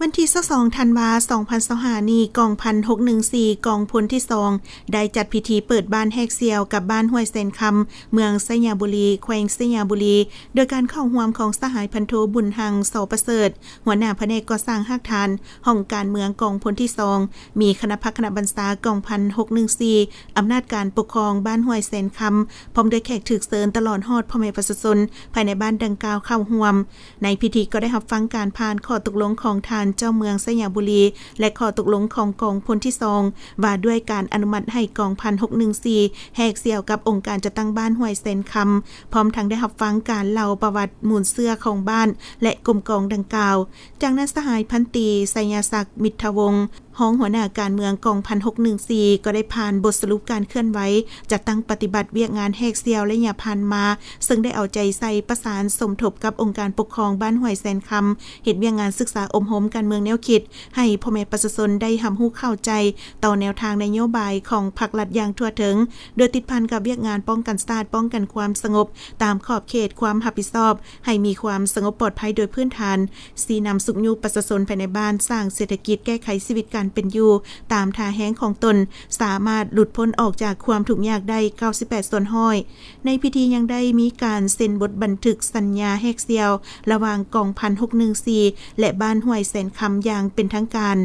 ວັນທີຊາວສອງ ທັນວາ ສອງພັນຊາວຫ້າ ນີ້ ກອງພັນຫົກໜຶ່ງສີ່ ກອງພົນທີສອງ ໄດ້ຈັດພິທີເປີດບ້ານແຮກສ່ຽວກັບບ້ານຫ້ວຍແສນຄຳ ເມືອງໄຊຍະບູລີ ແຂວງໄຊຍະບູລີ ໂດຍການເຂົ້າຮ່ວມຂອງສະຫາຍພັນໂທ ບຸນຮັງ ສອປະເສີດ ຫົວໜ້າພະແນກກໍ່ສ້າງຮາກຖານ ຫ້ອງການເມືອງກອງພົນທີສອງ, ມີຄະນະພັກຄະນະບັນຊາກອງພັນຫົກໜຶ່ງສີ່, ອຳນາດການປົກຄອງບ້ານຫ້ວຍແສນຄຳ ພ້ອມດ້ວຍແຂກຖືກເຊີນ ຕະຫຼອດຮອດພໍ່ແມ່ປະຊາຊົນພາຍໃນບ້ານດັ່ງກ່າວເຂົ້າຮ່ວມ. ໃນພິທີກໍໄດ້ຮັບຟັງການຜ່ານຂໍ້ຕົກລົງຂອງທ່ານເຈົ້າເມືອງໄຊຍະບູລີ ແລະ ຂໍ້ຕົກລົງຂອງກອງພົນທີສອງ ວ່າດ້ວຍການອະນຸມັດໃຫ້ກອງພັນຫົກໜຶ່ງສີ່ ແຮກສ່ຽວກັບອົງການຈັດຕັ້ງບ້ານຫ້ວຍແສນຄຳ, ພ້ອມທັງໄດ້ຮັບຟັງການເລົ່າປະຫວັດມູນເຊື້ອຂອງບ້ານ ແລະ ກົມກອງດັ່ງກ່າວ. ຈາກນັ້ນ ສະຫາຍພັນຕີ ໄຊຍະສັກ ມິດທະວົງ ຮອງຫົວໜ້າການເມືອງກອງພັນຫົກໜຶ່ງສີ່ ກໍໄດ້ຜ່ານບົດສະຫຼຸບການເຄື່ອນໄຫວ ຈັດຕັ້ງປະຕິບັດວຽກງານແຮກສ່ຽວໄລຍະຜ່ານມາ, ເຊິ່ງໄດ້ເອົາໃຈໃສ່ປະສານສົມທົບກັບອົງການປົກຄອງບ້ານຫ້ວຍແສນຄຳ, ເຮັດວຽກງານສຶກສາອົບຮົມການເມືອງແນວຄິດ ໃຫ້ພໍ່ແມ່ປະຊາຊົນໄດ້ຮັບຮູ້ເຂົ້າໃຈຕໍ່ແນວທາງນະໂຍບາຍຂອງພັກລັດຢ່າງທົ່ວເຖິງ, ໂດຍຕິດພັນກັບວຽກງານປ້ອງກັນຊາດ, ປ້ອງກັນຄວາມສະຫງົບ ຕາມຂອບເຂດຄວາມຮັບຜິດຊອບ ໃຫ້ມີຄວາມສະຫງົບປອດໄພໂດຍພື້ນຖານ, ຊີ້ນຳຊຸກຍູ້ປະຊາຊົນພາຍໃນບ້ານ ສ້າງເສດຖະກິດ, ແກ້ໄຂຊີວິດການເປັນຢູ່ຕາມທ່າແຮງຂອງຕົນ, ສາມາດຫຼຸດພົ້ນອອກຈາກຄວາມທຸກຍາກໄດ້ເກົ້າສິບແປດສ່ວນຮ້ອຍ. ໃນພິທີຍັງໄດ້ມີການເຊັນບົດບັນທຶກສັນຍາແຮກສ່ຽວ ລະຫວ່າງກອງພັນຫົກໜຶ່ງສີ່ ແລະ ບ້ານຫ້ວຍແສນຄຳຢ່າງເປັນທາງການ.